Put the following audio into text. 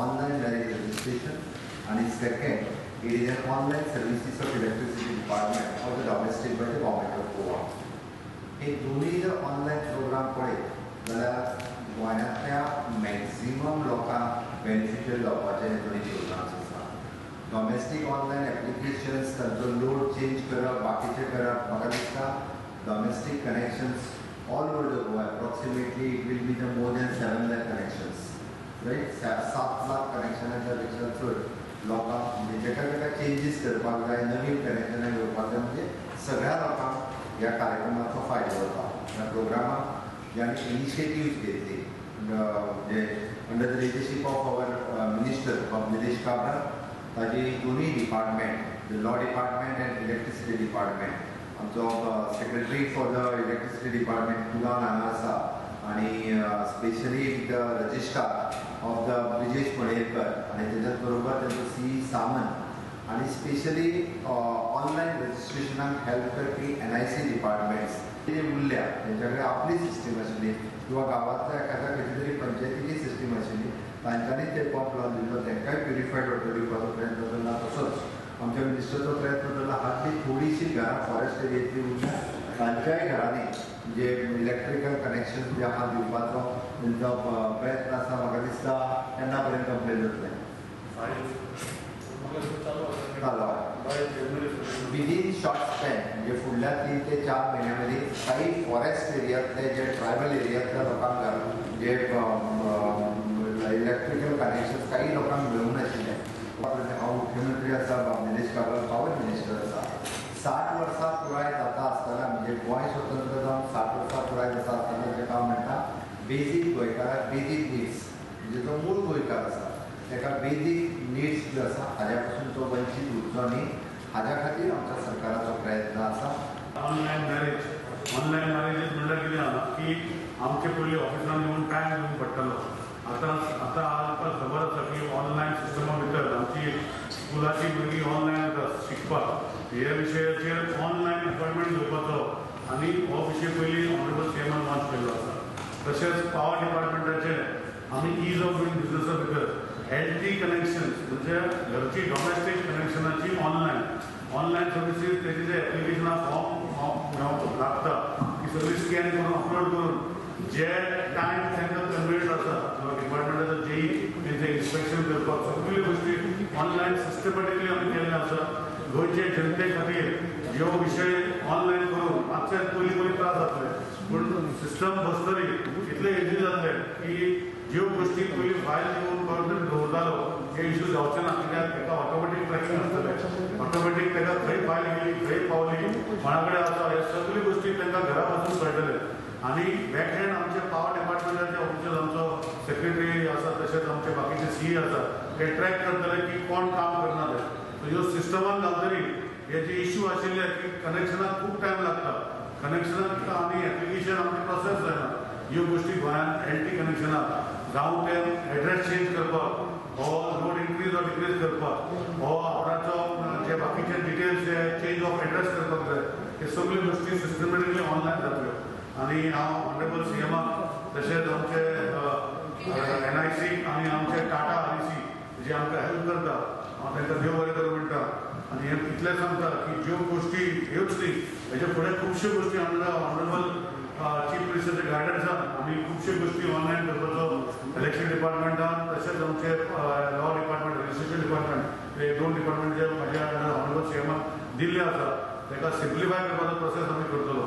online marriage registration आणि second, it is an online services of electricity department of the domestic by the Government of Goa. हे दोन्ही जर online programme पळयत जाल्यार गोंयांतल्या maximum लोकांक बेनिफिशियल जावपाचे हे दोन्ही प्रोग्राम्स आसा. डॉमेस्टीक ऑनलायन एप्लिकेशन्स, तांचो लोड चेंज करप, बाकीचें करप, म्हाका दिसता domestic connections all over the Goa, approximately it will be the more than 7 lakh connections, right? 7 lakh कनेक्शनाच्या पेक्षा चड लोकांक, म्हणजे जेका जेका चेंजीस करपाक जाय, नवीन कनेक्शनां घेवपाक जाय, म्हणजे सगळ्या लोकांक ह्या कार्यक्रमाचो फायदो जाता. ह्या प्रोग्रामाक ज्यांनी इनिशिएटिव्ह घेतली, म्हणजे under the leadership of our minister Nilesh Cabral, ताजी दोन्ही department, the law department and electricity department, आमचो secretary for the electricity department तुलान हांगा आसा आणि specially the registrar of the Brijesh Manerkar आणि त्याच्याच बरोबर तांचो सी सामंत आणि स्पेशली ऑनलायन रजिस्ट्रेशनाक हेल्प करपी एनआयसी डिपार्टमेंट्स जे उरल्या, तेंच्या कडेन आपली सिस्टीम आशिल्ली किंवा गांवांतल्या एखाद्या खंयच्या तरी पंचायतीची सिस्टीम आशिल्ली, तांच्यांनी ते पंप लावन दिल्लो, तांकांय प्युरिफायड वॉटर दिवपाचो प्रयत्न चल्ला. तसोच आमच्या मिनिस्टरचो प्रयत्न चल्ला. हार्डली थोडीशी घरां फॉरेस्ट एरियेंतली उरल्या, तांच्याय घरांनी जे इलेक्ट्रिकल कनेक्शन जे आहा दिवपाचो तेंचो प्रयत्न आसा. म्हाका दिसता केन्ना पर्यंत कंप्लीट जातलें? चालू आहा. विदीन शॉर्ट स्पॅन, म्हणजे फुडल्या 3 ते 4 म्हयन्या मदीं काही फॉरेस्ट एरियांतले, जे ट्रायबल एरियांतल्या लोकांक जे इलेक्ट्रिकल कनेक्शन काही लोकांक मेळूंक नाशिल्लें. हांव मुख्यमंत्री आसा, बाब निलेश काब्राल पावर मिनिस्टर आसा. 60 वर्सां पुराय जाता आसतना, म्हणजे गोंय स्वतंत्र जावन 60 वर्सां पुराय जाता आसतना, जेका हांव म्हणटा बेजीक गोंयकाराक बेजीक निड्स, म्हणजे जो मूळ गोंयकार आसा ताका बेजीक निड्स ज्यो आसा हाज्या पासून तो वंचीत उरचो न्ही, हाज्या खातीर आमच्या सरकाराचो प्रयत्न आसा. ऑनलायन मॅरेज, ऑनलायन मॅरेजीस म्हणल्यार कितें जालां की आमचे पयलीं ऑफिसान येवन टायम दिवंक पडटालो. आतां आतां आमकां खबर आसा की ऑनलायन सिस्टमा भितर आमची स्कुलाची भुरगीं ऑनलायन येता शिकपाक. हे विशयाचेर ऑनलायन अपॉयंटमेंट घेवपाचो आनी हो विशय पयलीं ऑनरेबल सीएमान लॉन्च केल्लो आसा. तशेंच पावर डिपार्टमेंटाचे आमी is of doing बिझनसा भितर एल टी कनेक्शन्स, म्हणजे घरची डॉमेस्टीक कनेक्शनाची ऑनलायन ऑनलायन सर्विसीस, तेजी जे एप्लिकेशनां फॉर्म लागता ती सगळी स्कॅन करून अपलोड करून जे टायम तांकां कन्विनियंट आसा किंवा डिपार्टमेंटाचो जेई तेंचें इन्स्पेक्शन करपाक, सगळ्यो गोश्टी ऑनलायन सिस्टमॅटिकली आमी केल्ले आसा. गोंयचे जनते खातीर ह्यो विशय ऑनलायन करून मातशे पयलीं पयलीं त्रास जातले, पूण सिस्टम बसतली इतले इजी जातले की ज्यो गोश्टी पयलीं फायल दिवन कोण तरी दवरतालो हे इश्यू जावचे ना, कित्याक ताका ऑटोमॅटीक ट्रॅकिंग आसतलें. ऑटोमॅटीक ताका खंय फायल गेली, खंय पावली, कोणा कडेन आसा, हे सगळी गोश्टी तांकां घरा बसून कळटले. आनी बॅकहँड आमचे पावर डिपार्टमेंटाचे ऑफिशियल, आमचो सेक्रेटरी आसा, तशेंच आमचे बाकीचे सीई आसा, ते ट्रॅक करतले की कोण काम करना ते. सो ह्यो सिस्टमान घालतरी हे जे इश्यू आशिल्ले की कनेक्शनाक खूब टायम लागता, कनेक्शनाक आनी एप्लिकेशन आमचे प्रोसेस जायना, ह्यो गोश्टी गोंयांत एल टी कनेक्शनाक जावं ते एड्रेस चेंज करपाक हो लोड इन्क्रीज ऑर डिक्रीज करपाक हो आपणाचो जे बाकीचे details J change of address करपाक जाय, हे सगळ्यो गोश्टी सिस्टमॅटिकली ऑनलायन जातल्यो. आनी हांव ऑनरेबल सीएमाक तशेंच आमचे एनआयसी आनी आमचे टाटा आरईसी जे आमकां हेल्प करता, हांव तांकां देव बरें करूं म्हणटा. आनी हें इतलें सांगता की ज्यो गोश्टी ह्योच न्ही, हेच्या फुडें खुबश्यो गोश्टी ऑनरेबल चीफ मिनिस्टरच्या गायडन्सान आमी खुबश्यो गोश्टी ऑनलायन करपाचो इलेक्शन डिपार्टमेंटान, तशेंच आमचे लॉ डिपार्टमेंट, रजिस्ट्रेशन डिपार्टमेंट, हे दोन डिपार्टमेंट जे म्हाज्या ऑनरेबल सीएमान दिल्ले आसा, ताका सिम्प्लिफाय करपाचो प्रोसेस आमी करतलो.